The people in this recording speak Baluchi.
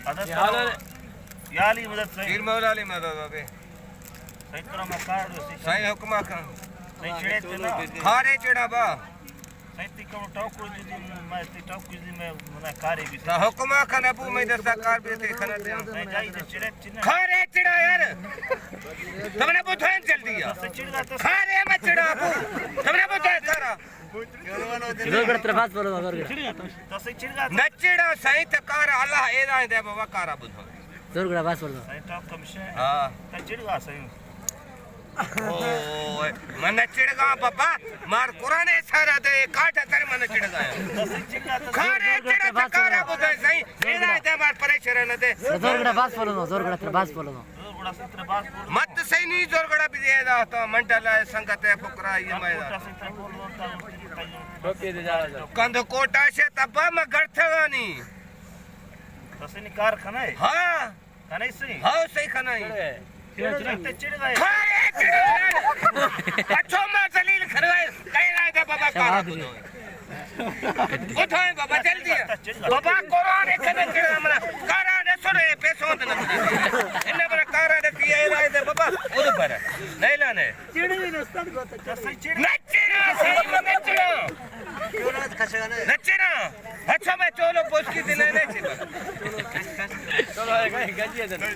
مدد کرو۔ یالی مدد سائیں۔ پیر مولا علی مدد بابے۔ سائیں ترا ما کار دو سی۔ سائیں حکما کن۔ سائیں چڑے تے نا۔ کارے چڑا با۔ سائیں تی کم ٹوکو دی دی، میں تی ٹوکو دی میں منا کارے بھی۔ تا حکما کن ابو میں دستا کار بھی تے کھنا دے۔ سائیں جائی دے چڑے تے نا۔ کارے چڑا یار۔ تم نے بتائیں جلدی یار۔ سائیں چڑ گا تو۔ کارے میں چڑا ابو۔ تم نے بتائیں کارا۔ زور گڑا ترا باز بولو، زور گڑا۔ نچڑا سائیں تکار اللہ ایران دے بابا کارا بدھو۔ زور گڑا باز بولو۔ سائیں ٹاپ کمشن۔ ہاں۔ نچڑگا سائیں۔ اوئے، من نچڑگا بابا، مار قرآن سارا دے کاٹا تر من نچڑگا۔ کارے چڑا تکارا بدھو سائیں، ایران دے مار پریشر نہ دے۔ زور گڑا باز بولو، زور گڑا ترا باز بولو۔ مت سینی زورگڑا بدے دا تو منڈل ہے سنگت ہے فقرا یہ میں۔ کند کوٹا سے تبا میں گڑتھگانی۔ تسنی کار کھنائے؟ ہاں۔ کھنائے سی؟ ہاں، صحیح کھنائے۔ چڑ گئے۔ کھائے چڑ گئے۔ اچھو میں ذلیل کھنائے۔ کہہ رہا تھا بابا کارا بدھو۔ اٹھائیں بابا، جلدی ہے۔ بابا، قرآن ہے، کھنے چڑھا منا۔ کارا نے سنے، پیسوں دے نہ۔ انہیں بنا کارا نے کیا ہے، رائے دے بابا، ادھر پر۔ نہیں لانے۔ نچڑا، صحیح میں نچڑا۔ نچڑا۔ اچھا، میں چولو پوچھ کی دن ہے، نہیں چڑھا۔